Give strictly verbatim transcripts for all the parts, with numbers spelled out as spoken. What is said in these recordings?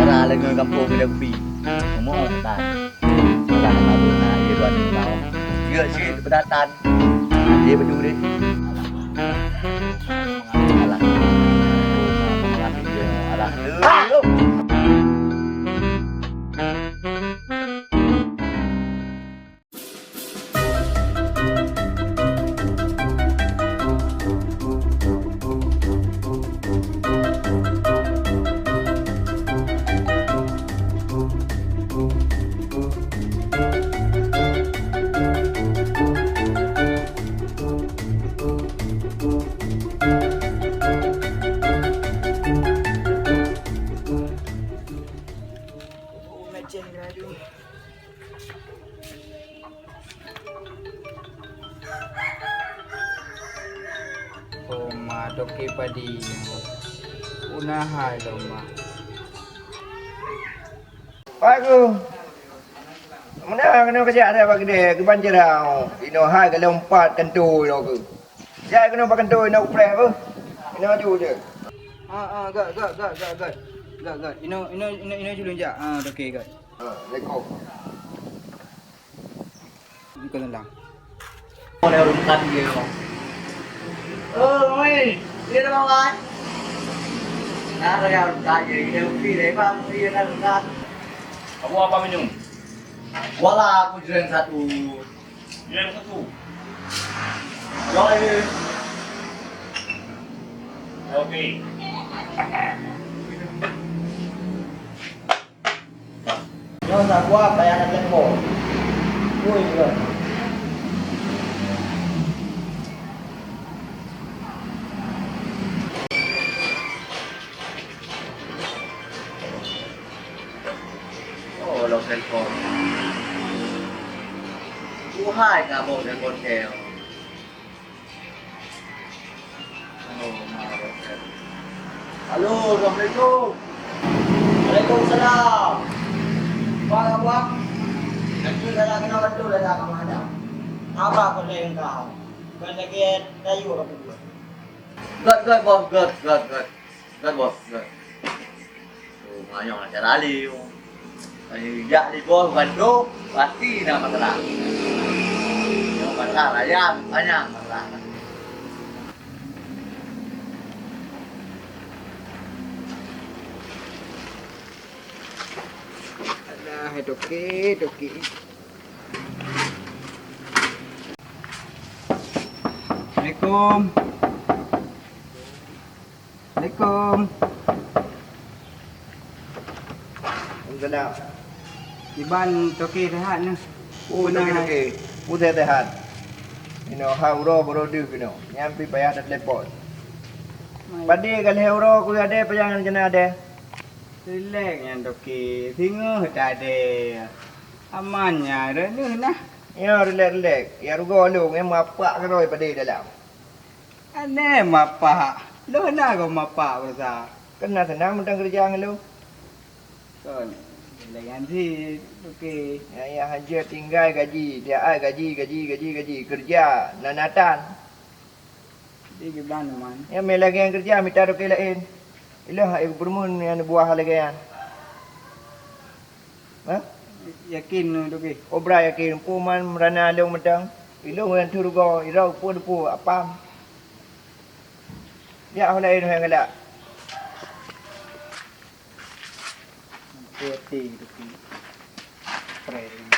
Lah, lé ngon gampông Geuda Kupi. Ngomong tan. Lah, lalu na, iya, dua nyoe. Iya, cit, beudatan. Iya, beuduri. Alah. Alah. Alah. Oh ma, toke padi. Una hai lom ma. Bagus. Meunan keunoe keujak that bak keudè, keuban ceurang. Inoe hai ka lheueh pat kantô inoe keuh. Jak keunoe bak kantô inoe kupreh beuh. Inoe aju je. Ah, ah, göt, göt, göt, göt, göt. Göt, göt. Inoe, inoe, inoe, inoe ju lôn jak. Ah, toke göt. Ah, assalamualaikum. Bukan tendang. Oleh ureueng tadi ya. Oh, oi. Dia dah makan. Nah, saya ureueng tadi ya. Dia upi deh, Bang. Dia dah makan. Kamu apa minum? Wala, aku jual satu. Jual satu. Jual. Oke. Nyoe saboh payah na telepon. Ui, ui. Oh, lôn telepon. Tuhai ka boh telepon keu. Halo, assalamualaikum. Waalaikumsalam. Apa khabar? Lagi dah nak kena bantu dah nak kena ada. Apa kau lain kau? Kau lagi tayu apa tu? Göt, göt, bos, göt, göt, göt. Göt, bos, göt. Oh, manyong na cara lé. Ai, jak di bawah bantu, pasti na masalah. Nyoe masalah raya, banyak masalah. Alah, toke, toke. Assalamualaikum. Assalamualaikum. Waalaikumsalam. Kiban toke sehat nyoe? Oh, toke, toke. Peue sehat-sehat. Inoe hai uroe baroe deuh keunoe. Nyan pih payah teutelepon. Padé ka lhèe uroe keu adèe, payah nyan keuneuk adèe. Rilek nyan toke. Singoh tadèe. Aman nyan, reuneuh nah. Nyoe rilek-rilek. Ya rugoe lôn, nyan meuapak keudroe padé dalam. Aneh mapak. Lôn na gob mapak basa. Kan na seunang mantong keureuja ngon lôn. Kon, lagèe nyan cit, oke. Ya, ya, hanjeuet tinggai gaji, tiep ai gaji, gaji, gaji, gaji. Keureuja na natan. Di kiban, Man? Ya, mé lagèe nyan keureuja mita toke laén. Ilôn hana peurumun nyang buah lagèe nyan. Hah? Yakin nyoe toke? Oh, brat yakin. Peue man meurana lôn mantong. Ilôn nyang teurugoe, irok peue-peue apam. Jak ho laén ho nyang galak. Hati-hati toke. Prank.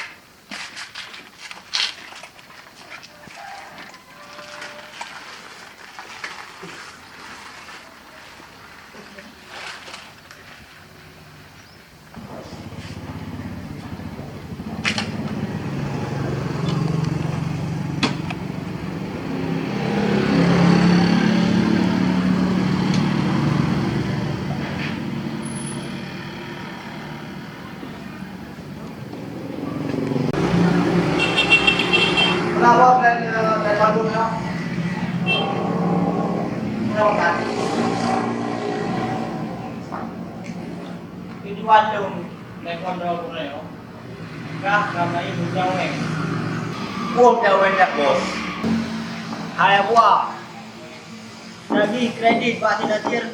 Tujuan lôn, meunan droe gurèe, kah ramai bujang wéng. Bujang wéng nyan, Bos. Hai Abu A, tagih kredit bak si Nasir,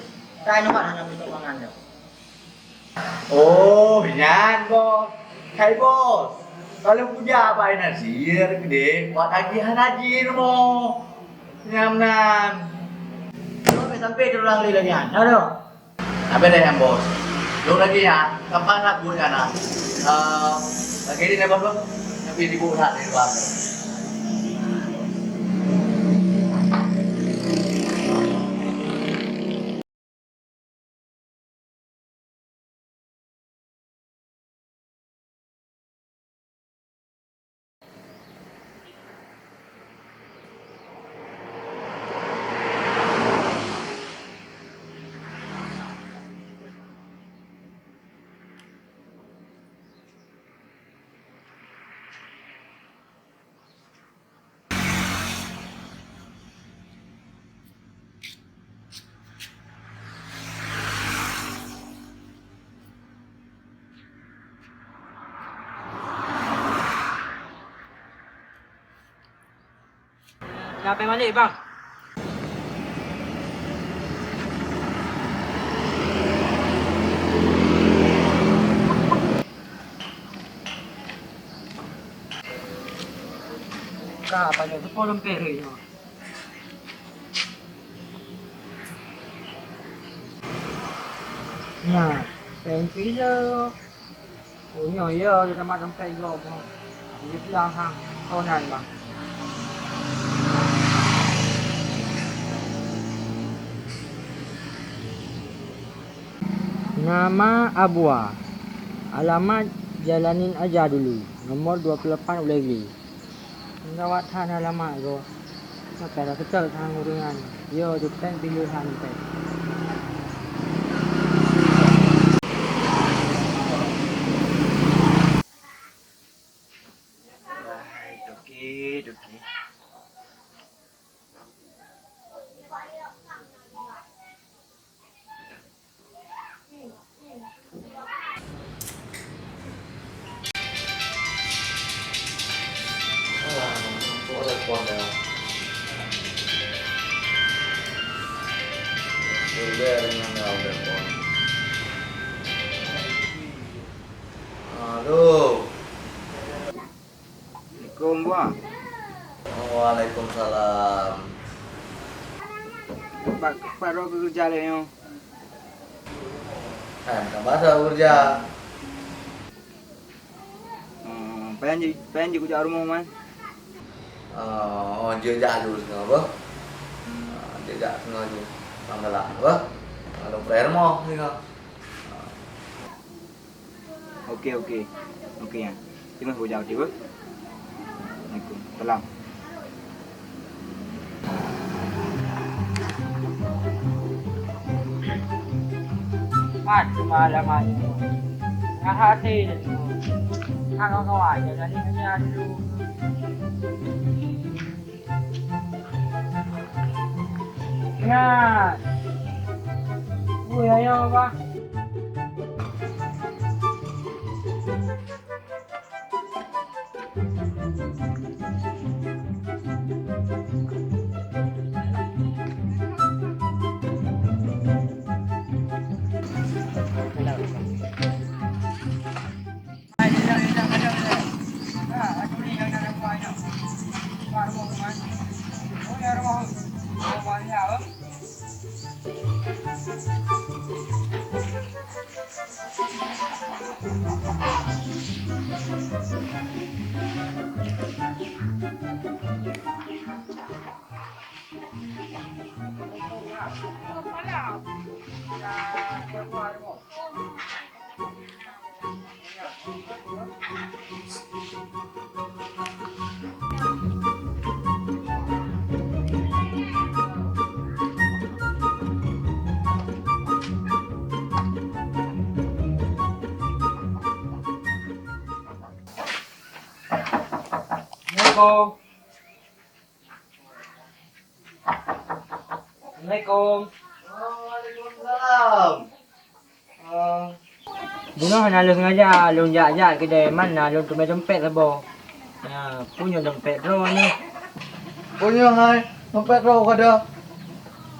tai neumat hana meunoe mangan nyoe. Oh, nyan, Bos. Hai, Bos. Kalau kujak Abai Nasir, keudeh, buat tagihan haji rumoh. Nyan meunan. Nyoe sampai di ureueng lé lagèe nyan, na dong? Abéh deh nyan, Bos. Lôn lagèe nyan, kapan lagu nyan, nah? Eh, lagèe ni, Bos, Bos. Tapi sibuk that di luar. Dah pèng malék, Bang. Ka, apa nyoe? Seupôt lôn pèng rhoi nyoe. Nyan, pèng kilo. Oh, nyoe ya, dia sama dompet gob. Dia bilang hang. Oh, nyan, Bang. Nama Abua. Alamat Jalanin Aja Dulu, nomor dua puluh lapan Ulee Gli. Gawat that alamat gob. Maka dah keutôt that ureueng nyan. Yo, jipèng pileuen that jipèng. Wahai toke, toke. Alah, kok telepon dah. Udah dengan kau telepon. Halo. Assalamualaikum, Bang. Waalaikumsalam. Pat, pat droe keuh keureuja lé nyoe? Eh, bukan bahasa keureuja. Hmm, pajan jih, pajan jih kujak rumoh, Man? Oh, oh, jeuet jak dulu singoh, beuh. Ah, jeuet jak singoh jih. Bang galak, beuh. Lalu preh rumoh singoh. Oke, oke. Oke, ya. Terima kasih, Bang. Assalamualaikum. Salam. Pat, semalam aja. Nah, hati dulu. Nah, kawan-kawan, jadi hanya dulu. Ingat. Ui, ayo, Bah. Assalamualaikum. Assalamualaikum. Waalaikumsalam. Ah. Bunoe hana lôn sengaja, lôn jak-jak keudè Man, na lôn teumé dompet saboh. Ya, peue nyoe dompet droeneuh. Peue nyoe hai, dompet droe ka deuh.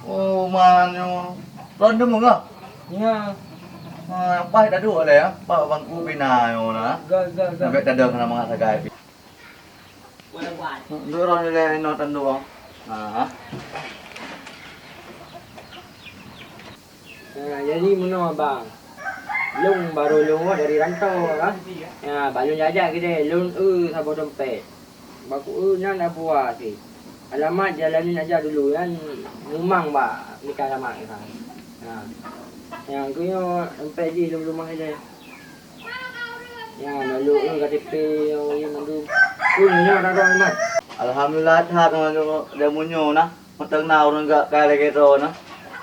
Oh, Man nyoe. Droeneuh deungoe? Ya. Ah, nyang paih taduek lé, ya. Pak bangku pina nyoe na. Gon, gon, gon. Sampai tadong keunan mangat sagai. Duek droe lé inoe tanduek. Ha. Ha, jadi meunoe, Bang. Lôn barô lôn woe dari rantau, ha. Ya, bak lôn jak-jak keudeh, lôn eu saboh dompet. Bak ku eu nan Abu Wa cit. Alamat Jalanin aja dulu, nyan mumang bak mita alamat nyan. Ha. Nyang geunyoe dompet jih lom rumoh ilèe. Nyan, lalu, eh, K T P nyang mandum. Pun nyoe dah dong, Mat. Alhamdulillah, that ngon lôn, dah meunyoe nah. Mantong na ureueng gak kai lagèe droe nah.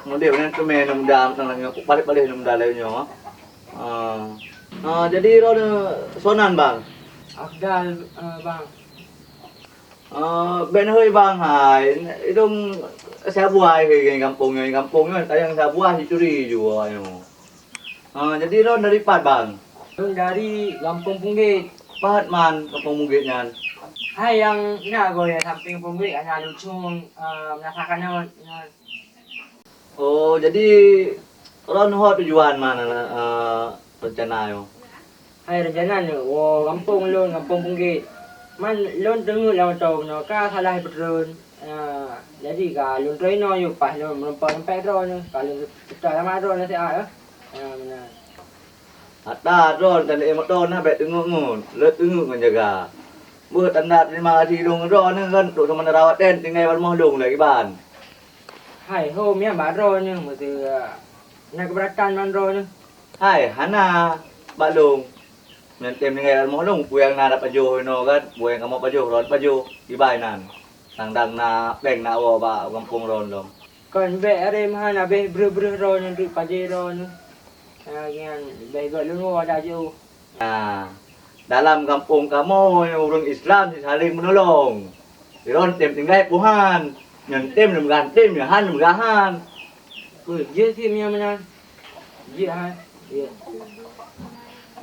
Mudép nyan teumé neumuda, mantong lagèe nyoe, paléh-paléh neumuda lagèe nyoe. Ah. Ah, jadi droeneuh soe nan, Bang? Afdal, eh, Bang. Ah, bèk neuhôi, Bang, hai. Idong sabuai keu gampông nyoe, gampông nyoe, kadang sabuai jicuri ju awak nyoe. Ah, jadi droeneuh dari pat, Bang? Lôn dari Gampông Punggét. Pat man Gampông Punggét nyan? Hai, nyang na goe sampéng Punggét, na lucung, eh, meunasah keunoe nyan. Oh, jadi droeneuh ho tujuan man, eh, reuncana nyoe? Hai, reuncana nyoe woe gampông lôn, Gampông Punggét. Man lôn teungeut lam moto nyoe ka salah peutrön. Ah, jadi ka lôn trön inoe yue paih lôn meureumpok dompet droeneuh, ka lôn seutôt alamat droeneuh siat, eh. Ah, meunan. Ata droeneuh tan lé moto na bèk teungeut ngon, lé teungeut ngon jaga. Beuh tanda terima kasih lôn droeneuh kan trok sama rawat den tinggai bak rumoh lôn lagèe ban. Hai, hom nyan bak droeneuh meuseu na keubeuratan ban droeneuh. Hai, hana bak lôn. Nyan tem tinggai bak rumoh lôn, peue nyang na tapajoh inoe kan, peue nyang kamoe pajoh, droeneuh pajoh, ibai nan. Dang-dang na péng na woe bak gampông droeneuh lom. Kon bèk aré meuhan abéh breuh-breuh droeneuh duek pajé droeneuh. Ah, nyan bèk göt lôn woe dak jiôh. Nah, dalam gampông kamoe ureueng Islam saléng meunolong. Droeneuh tem tinggai puhan, nyan tem leumeugah tem, nyan han leumeugah han. Beuh, jeuet cit meunyan meunan. Jeuet hai. Jeuet.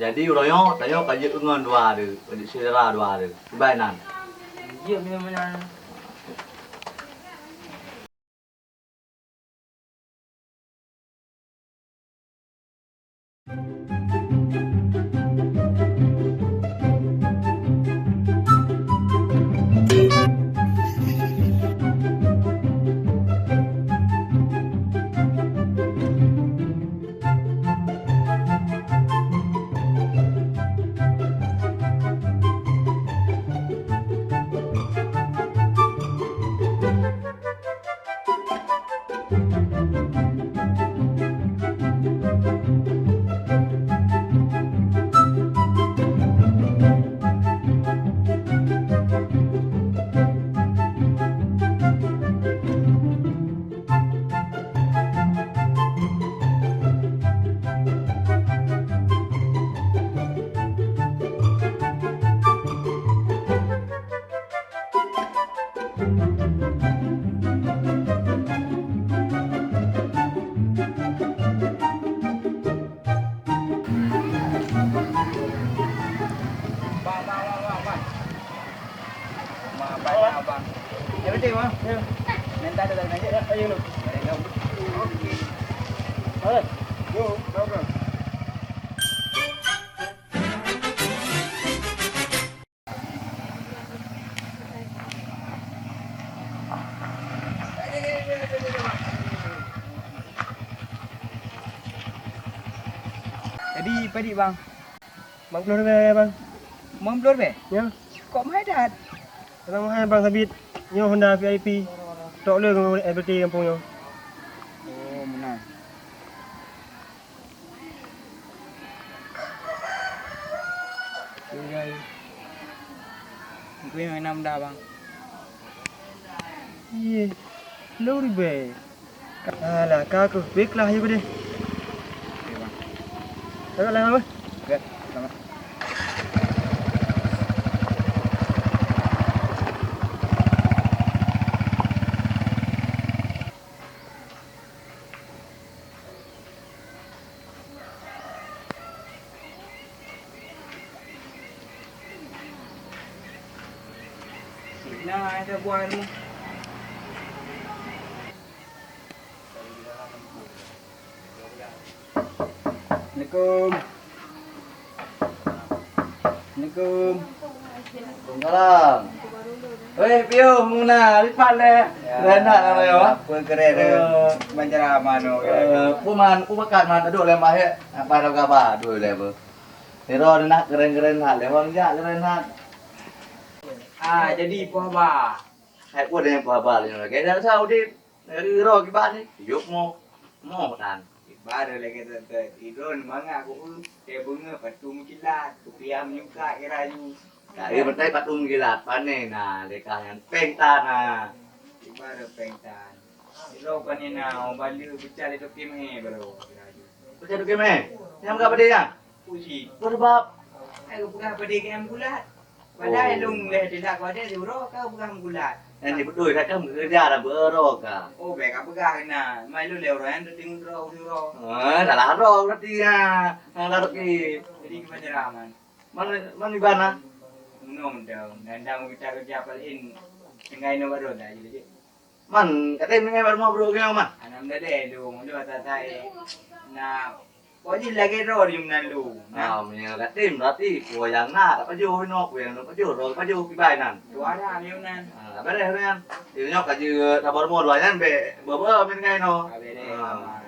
Jadi uroe nyoe tanyoe ka jeuet ngon dua deuh, ka jeuet syedara dua deuh. Ibai nan. Jeuet meunyan meunan. Bang, bang, bang, bang, bang. Bang, bang, bang, bang. Ya, betul, bang. Ya. Minta ada lagi, ya. Ayo, lu. Oke. Halo. Yo, bang, bang. Jadi, padit, bang? Limong ploh ribèe, bang. Limong ploh ribèe? Ya. Kok mahai that? Memang mahai, bang, sabit. Nyoe Honda V I P. Tok le ngon L B T gampông nyoe. Oh, meunan. Tinggai. Gue yang enam dah, bang. Iye, lôn ribèe. Alah, ka keuh. Baiklah, ayo deh. Oke, bang. Selamat lah, bang. Oke, selamat. Nah, ada buah ilmu. Assalamualaikum. Assalamualaikum. Waalaikumsalam. Weh, piôh muna, lipat lé. Ya, keren that namanya, wah. Apa keren, eh? Eh. Macam mana, eh? Eh, peue man, peue bakat man, aduh, lé mahé, apa ada kaba, aduh, lé apa. Niro ni nak keren-keren that, lé wang jak keren that. Ah, jadi peue haba? Hai, peue dengan peue haba lé lagèe dah sa udép. Nero kiban ni, yôh mo. Mo tan. Ibarat lagèe teuntèe, idon mangat ku, teubeungoh patung kilat, kupiah menyuka kira yu. Ka, iya, beutôi patung kilat, pane na, leka nyan pengtan na. Ibarat pengtan. Ilo pane na, oh, bale beucah lé toke mè baru kira yu. Beucah toke mè? Nyang ka padé nyan? Uji. Peue sabab? Ai, geupeugah padé kèe meugulat. Padahai lôn lheuh teulat keu adé siuroe ka peugah meugulat. Nyan di beutôi that ka meukeureuja dah beuroe ka. Oh, bèk ka peugah keunan. Mai lôn lé uroe nyan teudeungoe droe siuroe. Eh, salah droe berarti, ha. Hana lagèe. Jadi gimana, Rahman? Man, man iban, ha? Meunong dong. Dan dang kita kerja paling tinggai nomor dua dah jadi. Man, katem nyan baru mau bro nyoe, man. Anam deh, deh, dong, dong, tatai. Nah, pokoknya lagèe droe di meunan lu. Nah, meunyoe katem berarti peue nyang na tapajoh inoe, peue nyang na tapajoh, droe tapajoh kiban nan. Dua na di meunan. Ah, beres nyan. Di nyoe ka jeuet sabar mo dua nyan bèk beubeue min ngai inoe. Ah, beres. Ah. Aman.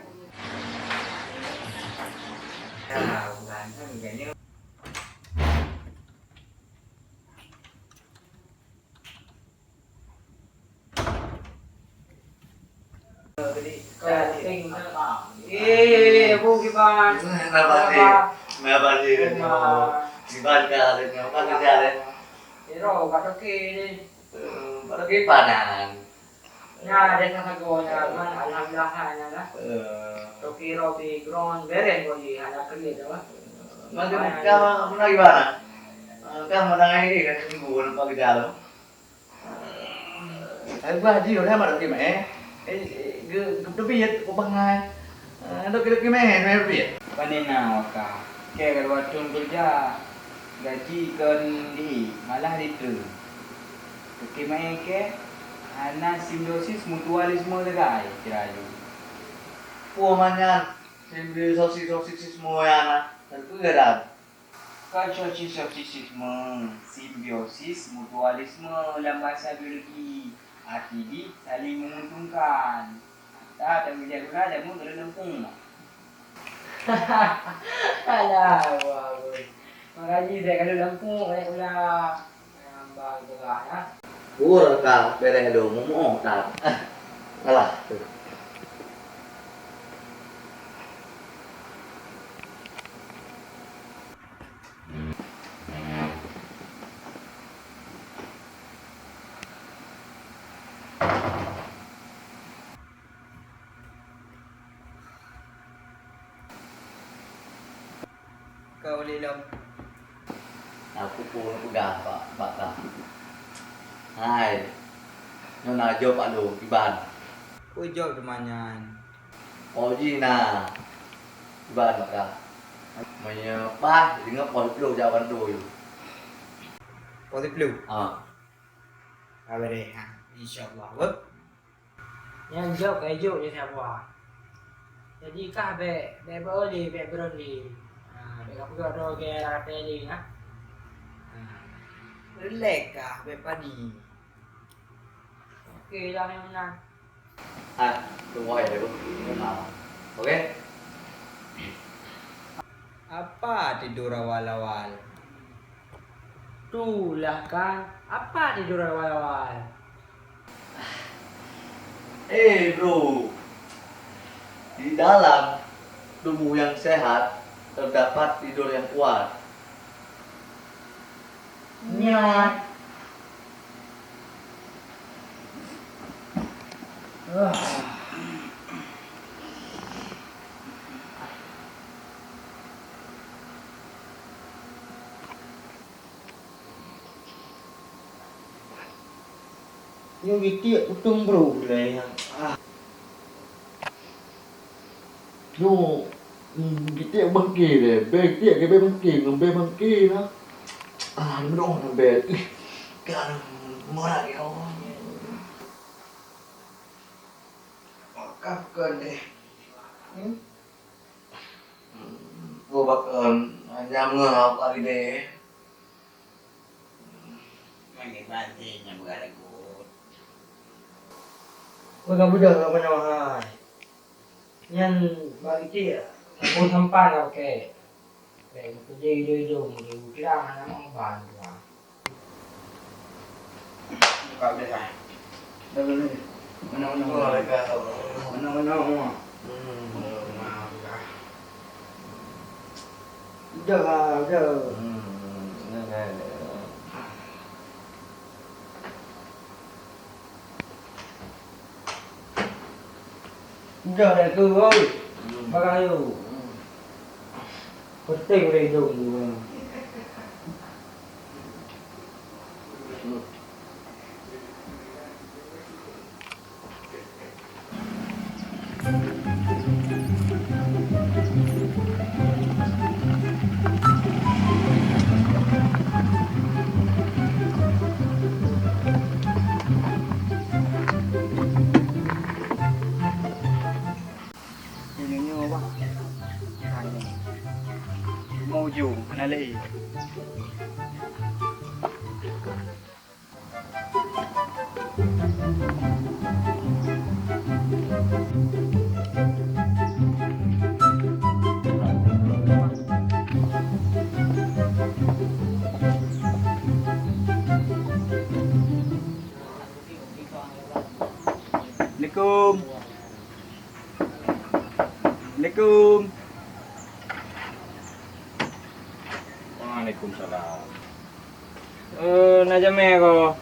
Ya, bukan kan gaya. Eh, Abu Kiban. Napa sih? Napa sih? Kiban ka, napa kerja, napa? Iro, ka toke ni. Eh, baru kibanan. Ya, desa sagoe nyan, man, alhamdulillah, nyan lah. Eh. Toke Robi Ground, beres kok di, ada kerja, apa? Macam kau, mana gimana? Eh, kau mana ini, kan, seminggu, nampak kerja lo. Hai bah jih, udah mat doke meu'èh. Eh, eh, ge-, ge-, teubiet, ku bangai. Eh, doke-doke meu'èh, meu'èh teubiet. Pane na waka. Kèe ka dua thôn keureuja, gaji kon di, malah ditreun. Doke meu'èh kèe, hana simbiosis mutualisme sagai, kira laju. Peue manyan, simbiosis, simbiosis nyan na, teupeue dan. Konsorsium sosialisme, simbiosis, mutualisme lam bahasa biologi, arti jih saling menguntungkan. Maka dan bijak guna jamu dalam lempung. Alah, wah, woi. Makajih saya kalau lempung, banyak gula. Yang bang gerah, ya. Ur ka beres lom, mumoh that. Alah. Ka ulèe lom. Aku pun peugah bak, bak kah. Hai. Nyoe na job bak lôn, kiban. Peue job teuma nyan? Oh, jih na. Kiban bak kah. Meunyoe paih, deungoe poh siplôh jak bantu yue. Poh siplôh? Ha. Ka beres, ha. Insya Allah. Weuh. Nyan jok, eh, jok je saboh. Jadi kah bèk, bèk beuroli, bèk beuroli. Ha, bèk ka peugah droe keu rate lé, ha. Ha. Rilek kah, bèk pani. Oke lah, nyang meunan. Ah, tunggu ya, dulu. Oke. Apa tidur awal-awal? Tulah kan, apa tidur awal-awal? Eh, bro, di dalam tubuh yang sehat terdapat tidur yang kuat. Nyan. Nyoe gitiek kutông bro gulai nyan. Ah. Nyoe, hmm, gitiek bangke deh. Bèe gitiek keu bèe bangke, ngon bèe bangke na. Ah, meunoe na bèe. Ih, ka morak ya Allah. Makan kon deh. Hmm? Em, nyang meungoh Pak Ride. Mangke banti nyang beuraya lagu. Peugah beudôh ka meunoe hai. Nyan bak iték, peue sampan ka pakèk. Bèk geupeujeuet idong-idong, geukirang hana meuban tuha. Buka bèk ah. Dah, dah, dah. Mana, mana, mana? Mana, mana, mana? Hmm. Udah lah, udah. Hmm, udah, udah, udah. Udah dah tu, oi. Hmm. Barang ayo. Hmm. Penting udah hidup tu. Hmm. Nyoe, nyoe, bah. Ha, nyoe. Lima ujong, hana lé. Assalamualaikum. Assalamualaikum. Waalaikumsalam. Eh, na jamé ko.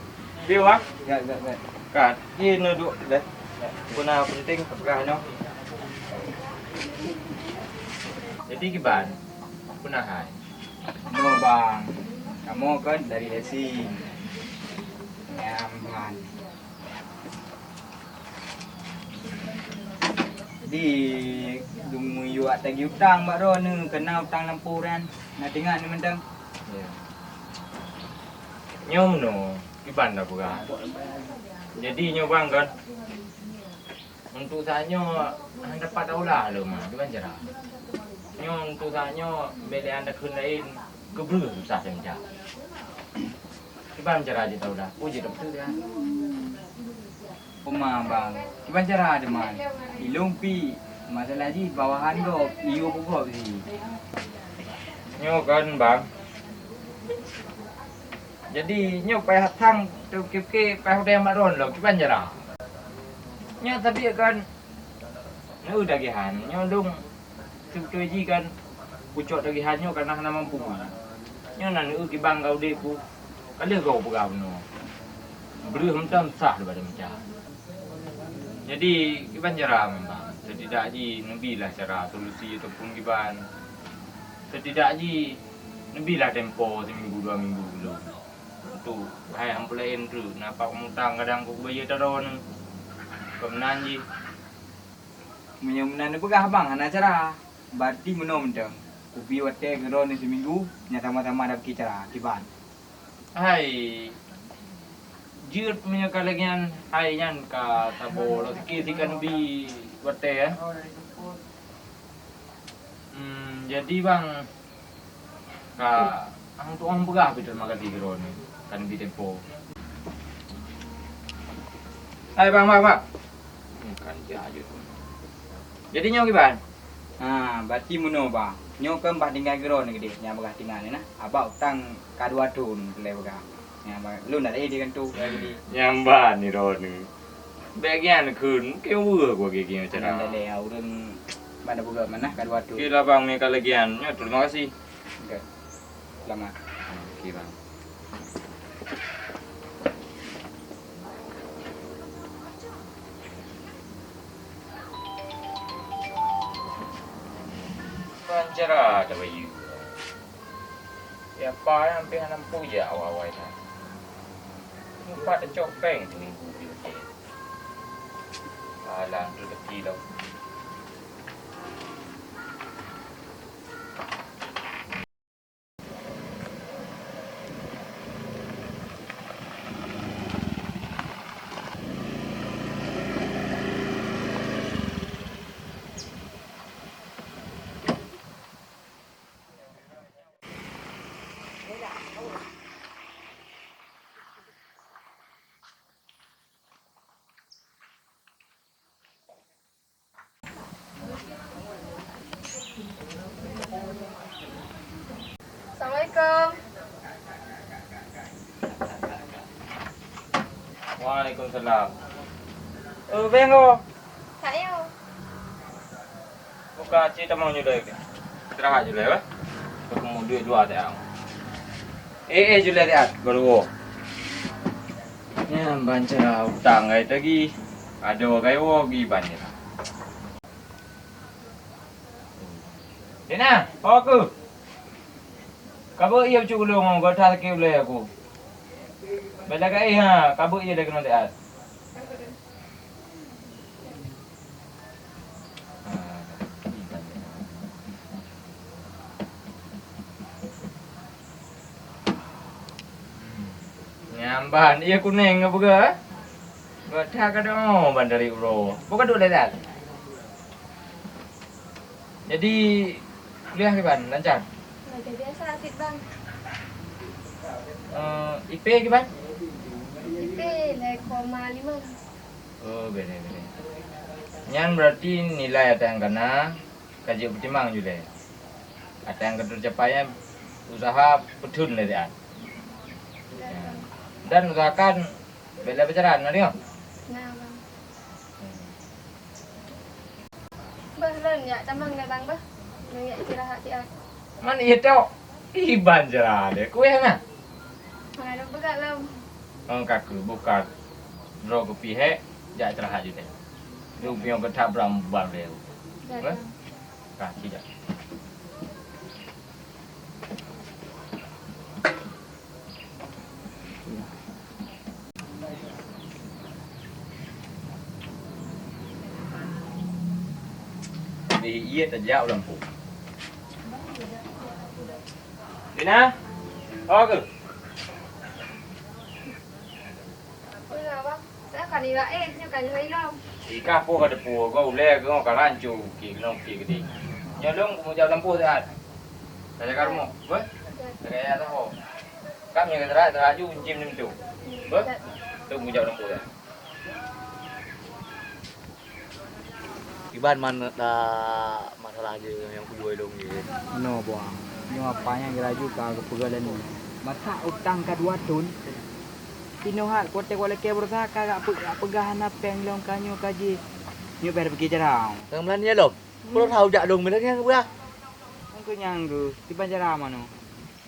Piôh, ah? Gat, gat, gat. Kat, ji neuduek deh. Peue na penting peugah nyoe. Jadi kiban? Peue na hai? Nyoe, Bang. Kamoe kan dari Lesi. Nyan, Bang. Jadi, geumiyueb tagih utang bak droeneuh, keu na utang lampôh nyan. Na teuingat neuh mantong? Ya. Nyoe meunoe, kiban tapeugah. Jadi, nyoe Bang kan, untuk saat nyoe hana dapat taulah lom, kiban cara. Nyoe untuk saat nyoe, bèk lé anda kheun laén, keu breueh susah teuh mita. Kiban cara jitaulah, peue jeuet beutôi ya. Peue ma, Bang? Kiban cara teuma? Ilôn pih masalah jih bawahan gob, iyue bak gob jih. Nyoe kan, Bang. Jadi, nyoe payah thang, teuke-ke payah udeb mat droen lom, kiban cara? Nyoe sabiet kan, neu dagihan, nyoe dong. Seubeutôi jih kan, pucok dagihan nyoe karena hana mampu. Nyoe na neu kiban ka udeb ku, ka lheueh gob peugah bunoe. Breueh mantong sah daripada mita. Jadi, kiban cara memang, setidak jih neubilah cara solusi ataupun kiban. Setidak jih neubilah tempo seminggu, dua minggu dulu. Untuk hai ampulaen tu, napa mutang kadang ku bayeue taroe ni. Kok meunan jih. Meunyoe meunan neupeugah Abang hana cara, berarti meunoe mantong. Kubi watèe keudroe nyoe siminggu, nyan sama-sama ada pike cara, kiban. Hai, jeuet meunyoe ka lagèe nyan, hai nyan ka saboh lom sikit sikan bi watèe, eh. Hmm, jadi Bang, ka, ang tu'oh peugah pih terima kasih keudroe nyoe, kan bi tempo. Hai, Bang, Bang, Bang. Hmm, kan dia aja tu. Jadi nyoe kiban? Ha, berarti meunoe, Bang. Nyoe kan bah tinggai keudroe nyoe keudeh, nyang bah tinggai nyoe nah. Abang utang ka dua thon lé peugah. Nyang bah, lôn dak lé di kanto, lé di. Nyang bah ni droe nyoe. Bèk nyan kheun, mungkin weueh ku lagèe nyoe cara. Lé, lé, ureueng mana buka mana ka dua thon. Oke lah, Bang, meuka lagèe nyan. Nyoe, terima kasih. Oke. Selamat. Oke, Bang. Ban cara tabayeue. Ya, pa nyan pih hana mampu jak awai-awai nyan. Empat teucok péng siminggu di hotel. Alah, tu rezeki lom. Waalaikumsalam. Eh, Beng, oh. Ayo. Buka cit tamong nyoe deh. Istirahat nyoe deh, weh. Kamu duit dua deh, ang. Eh, eh, Julia lihat, baru. Nyan ban cara utang gai tagi. Ada gai wo gi ban ni. Dina, ho aku. Kabut ié bacut ulôn, gata sakét ulèe aku. Bela gai ha, kabut ié dah keunoe siat. Nyan ban, ié kunéng ngon peugah, eh? Gata ka doh ban dari uroe. Buka duek lé that. Jadi, kuliah kiban, lancar? Lancar biasa, sit, Bang. Eh, I P kiban? I P lhèe koma lima. Oh, beda, beda. Nyan berarti nilai ata nyang kana ka jeuet peutimang julai. Ata nyang ka teucapai nyan usaha peutheun lé siat. Dan usahakan bela pacaran, na deungoe? Na, Bang. Hmm. Beuh, lôn jak tamong dah, Bang, beuh. Lôn jak istirahat siat. Man ié tok. Iban jera deh. Kueh na? Mana dong peugah lom. Ong kaku buka. Droe kupi hek, jak istirahat ju deh. Lu pion keutab bram bang deh. Dah, Bang. Ka, tidak. Di ié tajak u lampôh. Dina, ho keuh? Peue, Abang? Saya kan irak eh, nyoe kan nyoe ilong. Ikah po ka depu, go ulèe go ka rancu ki gnong ki gede. Nyoe lôn kumujak lampôh siat. Saya ka rumoh, beuh? Saya ya tahu. Kami ke terak, terak ju encim nem tu. Beuh? Tu kumujak lampôh siat. Kiban man da masalah jih nyang kuyue lôn jih. Meunoe, Bang. Nyoe apa nyang geuraju ka geupeugah lé nyoe. Masa utang ka dua thon, pinoh hat kutek walakée berusaha ka gak pe-, gak peugah hana péng lom ka nyoe ka jih. Nyoe bèk pike cara. Nyang meunan ya lom. Peue tau jak lôn meunan nyang beurah. Nyang keu nyang geuh, kiban cara manoe.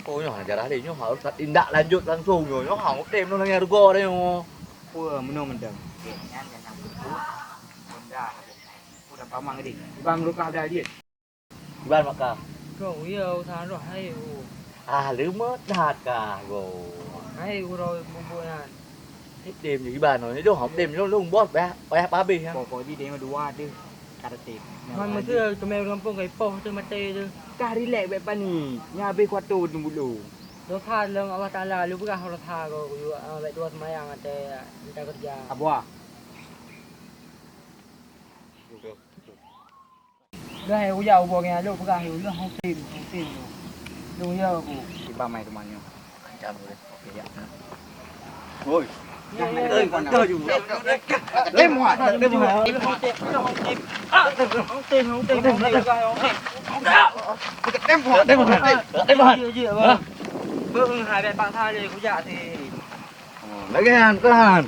Oh, nyoe hana jarah lé, nyoe harôh tindak lanjut langsung nyoe. Nyoe hana tem nyoe lagèe rugoe nyoe. Peue meunoe mantong. Nyan nyang peuet. Honda. Udah pamang tadi. Bang lukah dah dia. Iban mak kah? Kau ya usaha roh hai u. Ah, leumeut that kah go. Hai uroe bubuk nyan. Tem je iban nyoe. Jom tem jom lôn bos payah, payah pabeh nyan. Pokok di deng dua deh. Ka tem. Man meuseu keumeu gampông kai poh tu maté tu. Kah rilek bèk panik. Nya habéh kuat tu dulu. Dosa lom Allah Taala lu peugah dosa ko bèk dua seumayang até minta kerja. Abah. Dah hai uya ubo ngian lôn peugah hai ulôn hong tem, hong tem. Lôn ya ku. Tiba mai teuma nyoe. Kancam ulôn. Oke ya. Woi. Tem muat, tem muat. Tem muat, tem muat. Tem muat, tem muat. Beuh, hai bèk paksa lé kujak sih. Oh, lagèe nyan, kan?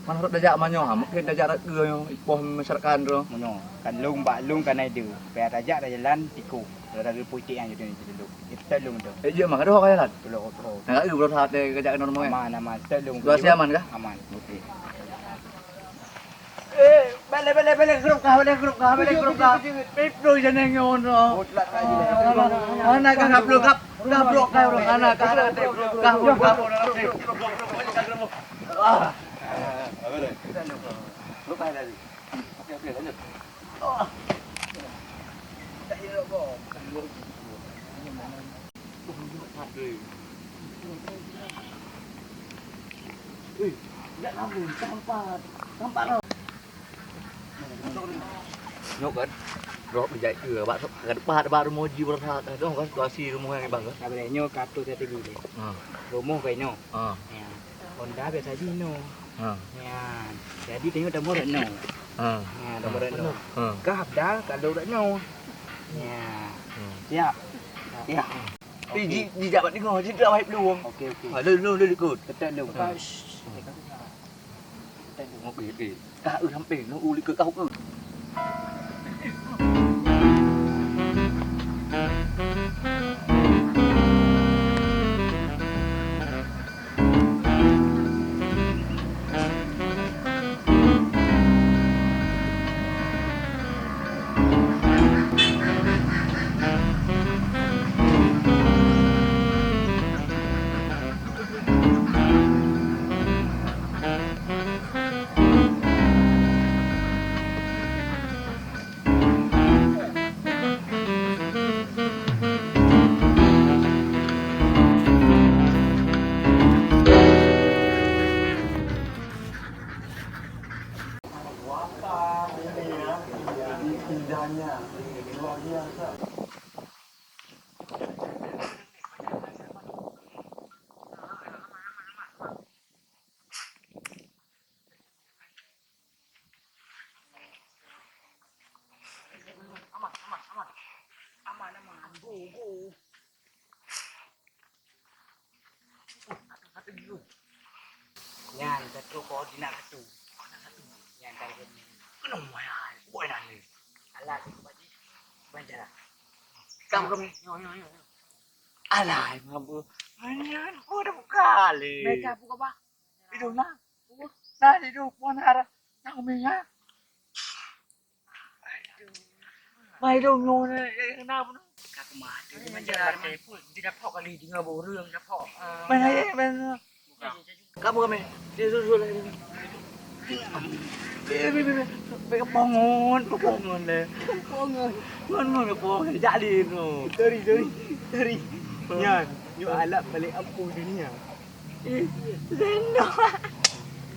Man rot tajak manyoe, ha, mungkin tajak rot keu nyoe, ipoh masyarakat droe. Meunyoe, kan lôn bak lôn kan ai deuh, payah tajak dah jalan tiku. Dah geupui tiek nyan jadi dulu. Itu lôn tu. Eh, jeuet mah, ka dua kali jalan? Tulok, tulok. Nah, ka berusaha teh kajak keunoe rumah, kan? Aman, aman. Itu lôn. Situasi aman kah? Aman. Oke. Eh, balik, balik, balik, grup kah, balik, grup kah, balik, grup kah. Piplu jane ngon, oh. Oh, telat lagi lah. Mana kah, gaplok, gap, gaplok kah, bro. Mana kah, gaplok, gaplok, gaplok. Ah. Apa dah? Grup kah tadi? Oke, oke, lanjut. Ah. Tak ada kok. Nyoe kan, roh beujak keu bak, ka depan bak rumoh jih beurasa, ka dong kan situasi rumoh nyang ibang kan. Ka boleh nyoe ka tu saya tadi. Ha. Rumoh ka inoe. Ha. Ya. Honda biasa jih inoe. Ha. Nyan. Jadi tengok tambah rot nyoe. Ha. Ha, tambah rot nyoe. Ha. Kah dah kalau rot nyoe. Ya. Ha. Siap. Ya. Tapi ji, ji jabat ni kau, ji dah wahib lu. Okey, okey. Ha, lu, lu, lu ikut. Betul lu. Ha. Shh. Okey, kau dengar. Ka eu sampoe, na u likot ka eu. Aman, aman, aman. Aman, aman. Go, go. Nyan satu koordinat satu. Nyan target ni. Kenapa ya? Buat nani? Alat itu baju. Baca. Kamu kami. Yo, yo, yo, yo. Alah, mampu. Nyan, kau dah buka le. Mereka buka apa? Itu nah. Nah, di tu pun ada. Nah, umi ya. Mai dong nyoe na pun. Ka kumaha tu, jangan jalan, jangan jalan. Tidak pok kali, tinggal borong, tidak pok. Mana ya, mana? Kamu kami. Dia susul lagi. Eh, eh, eh, eh, eh, pongon, pongon le. Pongon. Ngon, ngon, pongon. Jadi tu. Sorry, sorry. Sorry. Nyan, you alat paling ampuh dunia. Eh, Zeno.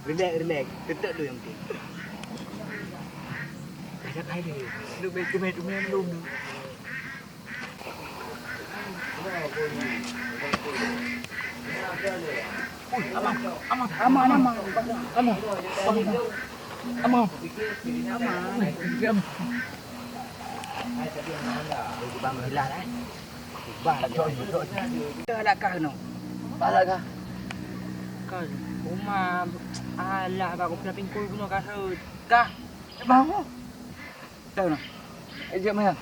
Relax, relax. Tetak dulu yang penting. Ajak hai dia. Duduk baik, duduk baik, duduk baik, duduk baik. Ui, aman, aman, aman, aman, aman, aman, aman, aman, aman. Bang hilang, eh. Bang, cok, cok, cok. Dah lah kah kena? Dah lah kah? Kah? Uma, alah, bak kupila pingkui guna kah? Kah? Bang. Tahu nah. Eh, jap mana?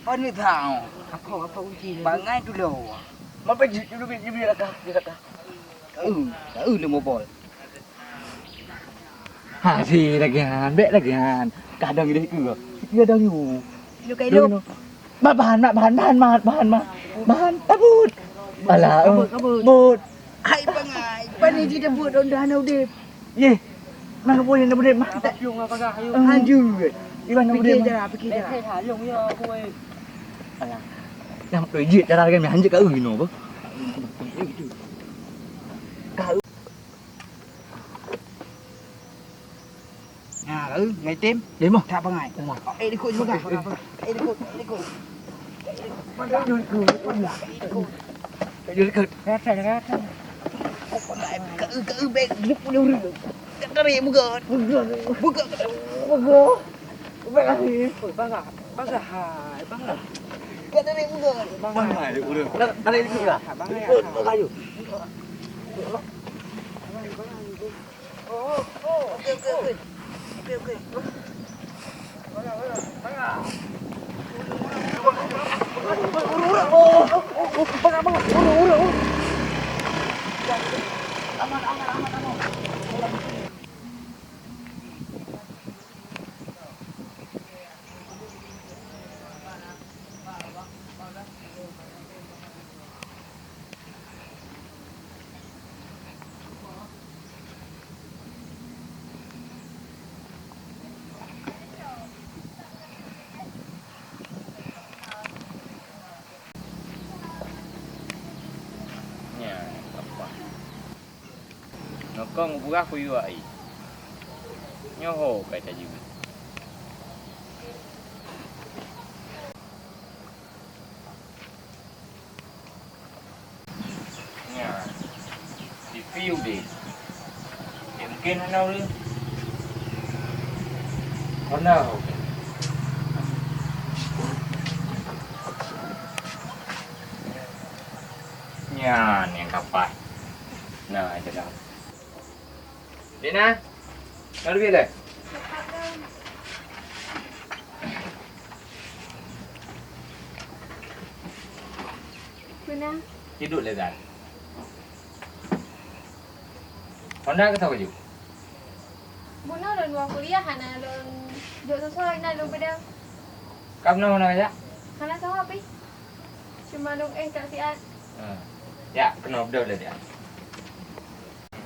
Kau ni tahu. Apa, apa kunci ni? Bangai tu lo. Mau pergi dulu, pergi, pergi lah kah, pergi lah kah. Tahu, tahu ni mobile. Ha, si lagi han, bek lagi han. Kadang dia ke? Dia ada you. Lu kai lu. Mak bahan, mak bahan, bahan, mak bahan, mak bahan. Tabut. Alah, kabut, kabut. But. Hai bangai. Pani ji tabut dah na udip. Ye. Mana boleh na udip mah. Piung apa kah? Ayo. Hanjut. Iban na udip. Fikir dah, fikir dah. Fikir dah, long ya aku. Alah. Yang pergi cara kan hanjut kat ui no apa? Kat Nah, eh, ngai tem. Deh, mah. Tak bangai. Mah. Eh, likot juga. Eh, likot, likot. Likot. Rata, rata. Ka, ka, bek, bek, bek, bek. Ka tarik buka. Buka. Buka. Buka. Bek lagi. Oi, bangga. Bangga hai, bangga. Ka tarik buka. Bangga. Bangga, urang. Tarik likot lah. Bangga. Likot, bangga. Oke, oke, oke. Oke, oke. Nyan, apa? Nokong ubeurah kuyue ai. Nyoe ho kai tajeuet. Nyan. Tipi udeh. Dia mungkin hana ureueng. Hana. Nyan nyang kapai. Nah, itu dah. Dek na, na duit lé? Peue na? Hidup lé, Zat. Honda keu soe kaju? Bunoe lôn woe kuliah hana lôn jok soe-soe, inan lôn peudong. Ka bunoe hana kajak? Hana soe pih. Cuma lôn éh that siat. Ha. Ya, keunoe beudôh lé dia.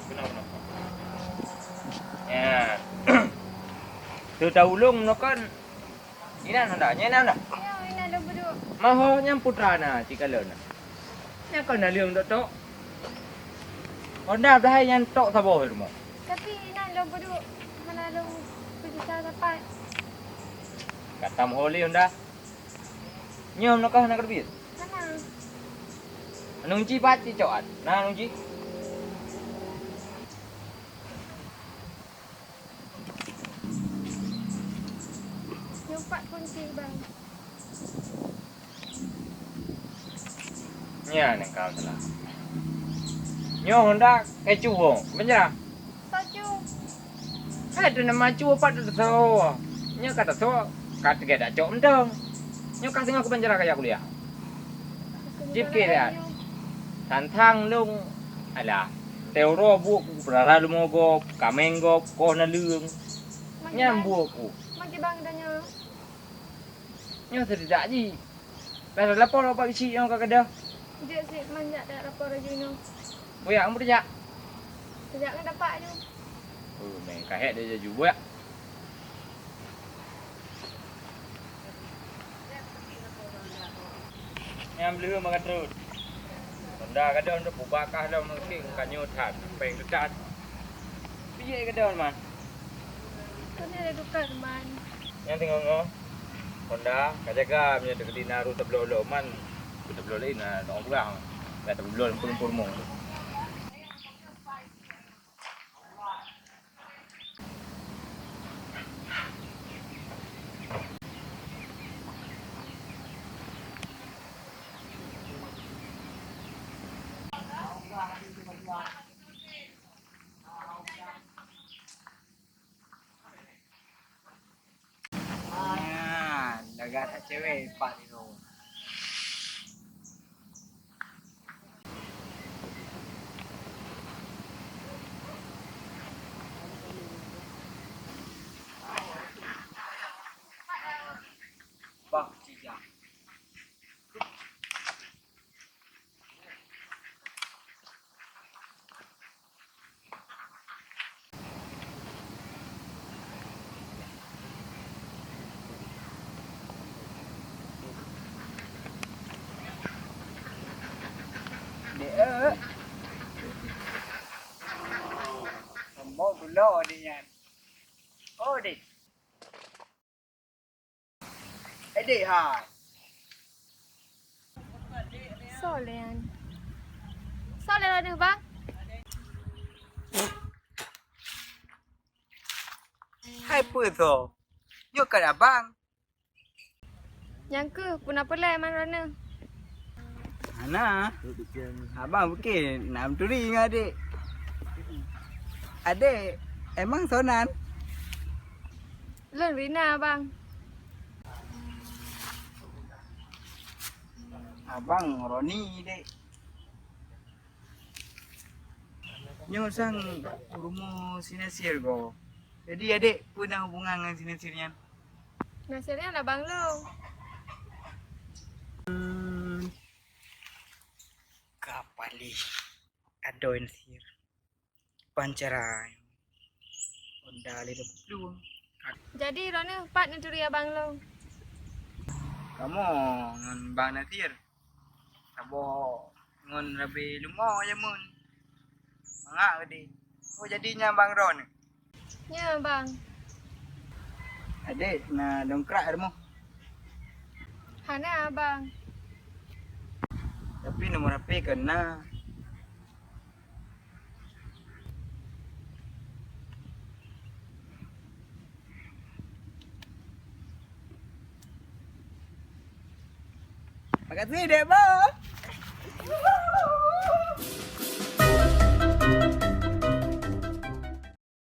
Keunoe, keunoe. Ya. Tu taulông nyoe kan. Inan Honda, nyan inan Honda. Ya, inan lôn peuduek. Maho nyan putra na, sikalon na. Nyan kon naleueng tok-tok. Honda beuhai nyan tok saboh rumoh. Tapi inan lôn peuduek, hana lôn peugisa sapat. Ka tam ho lé Honda. Nyoe meunoe ka hana keureubeuen? Hana. Aneuëk ji pat cicok at. Na aneuëk ji? Nyoe pat kunci, Bang. Nyan nyang ka salah. Nyoe Honda, eh, cubo, meunyo. Soe cu? Hai, tu nama cu pat tu so. Nyoe ka taso, ka teugét dak cok mantong. Nyoe ka singoh keuban cara kaya kuliah. Jip ke lihat. Tantang lông, alah. Teuro buet ku, rara leumo gob, kameng gob, koh naleueng. Nyan buet ku. Maki bang dah nyoe. Nyoe seudedak ji. Dah lapor bak bisi nyoe ka keudeh. Jeuet sit manjak dak lapor laju nyoe. Buyak, ampun jak. Sejak ngon dapat aju. Oh, meh, ka hék dia jaju. Buyak. Nyang bleuh maka trôn. Honda gadôh untuk bubakah lom mungkin ka nyoe that, peng teutat. Bijéh gadôh man. Kena ada tukar man. Nyang teungoh-ngoh. Honda, ka jaga meunyoe teukeudi na ru tabloe lom man. Tabloe laén na tengok peugah. Ka tabloe lom pun-pun mong. Nah, dah gata cewek empat itu. Bah, cijak. Dek, eh. Sombong pula dek nyan. Oh, dek. Eh, dek, hai. Soe lé nyan? Soe lé droeneuh, Bang? Hai peue soe? Nyoe kan abang. Nyang keuh, peue na peureulée man droeneuh? Hana. Abang bukon na meuturi ngon adek. Adek, emang soe nan? Lôn Rina, Bang. Abang Roni, dek. Nyoe sang rumoh si Nasir ko. Jadi adek peue na hubungan ngon si Nasir nyan? Nasir nyan abang lôn. Hmm. Ka paléh adoe Nasir. Pancara. Honda lé dua puluh. Jadi droeneuh pat neuturi abang lôn? Kamoe ngon Bang Nasir. Saboh ngon Rabe Lumo jameun. Mangat geude. Oh, jadi nyan bang droeneuh? Nyo, Bang. Adek na dongkrak rumoh? Hana, Bang. Tapi nomor H P kon na. Makasih, Dek Bo.